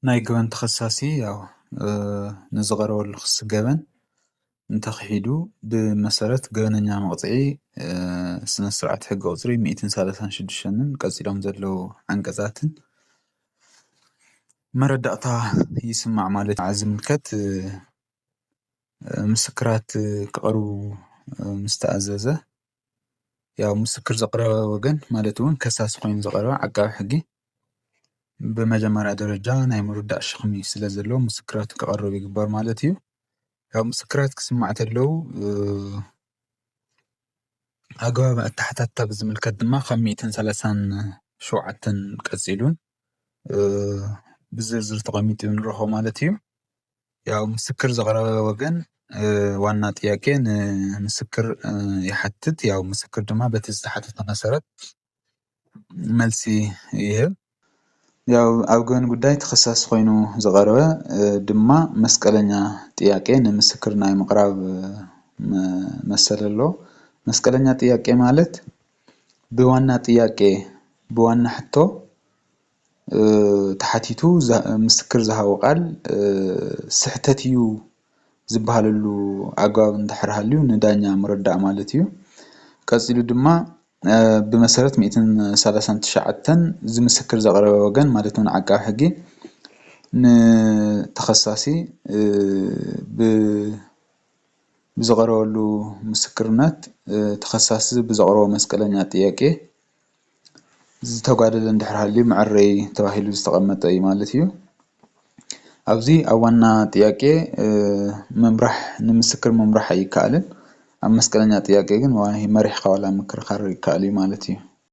ናይ ገበን ተኸሳሲ ያው ንዝቐረበሉ ክሲ ገበን እንተኽሒዱ ብመሰረት ገበነኛ መቕፅዒ ስነ ስርዓት ሕጊ ቁፅሪ ሚእትን ሰላሳን ሽዱሽተን ቀፂሎም ዘለዉ ዓንቀፃትን መረዳእታ ይስማዕ ማለት እዩ። ዝምልከት ምስክራት ክቐርቡ ምስ ተኣዘዘ ያው ምስክር ዘቕረበ ወገን ማለት እውን ከሳሲ ኮይኑ ዝቐረበ ዓቃቢ ሕጊ ብመጀመርያ ደረጃ ናይ ምርዳእ ሸኽሚ ስለ ዘለዎ ምስክራት ክቐርብ ይግበር ማለት እዩ። ያው ምስክራት ክስማዕ ተለው ኣግባብ ኣተሓታታ ብዝምልከት ድማ ካብ ሚእትን ሰላሳን ሸውዓተን ቀፂሉን ብዝርዝር ተቐሚጡ ንረኽቦ ማለት እዩ። ያው ምስክር ዘቕረበ ወገን ዋና ጥያቄ ንምስክር ይሓትት። ያው ምስክር ድማ በቲ ዝተሓተተ መሰረት መልሲ ይህብ። ያው ኣብ ገበን ጉዳይ ተኸሳሲ ኮይኑ ዝቐረበ ድማ መስቀለኛ ጥያቄ ንምስክር ናይ ምቕራብ መሰል ኣሎ። መስቀለኛ ጥያቄ ማለት ብዋና ጥያቄ ብዋና ሕቶ ተሓቲቱ ምስክር ዝሃቦ ቃል ስሕተት እዩ ዝበሃለሉ ኣግባብ እንድሕር ሃልዩ ንዳኛ ምርዳእ ማለት እዩ። ቀፂሉ ድማ ብመሰረት ሚእትን ሰላሳን ትሽዓተን ዝምስክር ዘቕረበ ወገን ማለት እውን ዓቃቢ ሕጊ ንተኸሳሲ ብዝቐረበሉ ምስክርነት ተኸሳሲ ብዘቕረቦ መስቀለኛ ጥያቄ ዝተጓደለ እንድሕር ሃልዩ መዐረይ ተባሂሉ ዝተቐመጠ እዩ ማለት እዩ። ኣብዚ ኣብ ዋና ጥያቄ ምምራሕ ንምስክር ምምራሕ ኣይከኣልን። ኣብ መስቀለኛ ጥያቄ ግን መሪሕካ ዋላ ምክርኻር ይከኣል እዩ ማለት እዩ።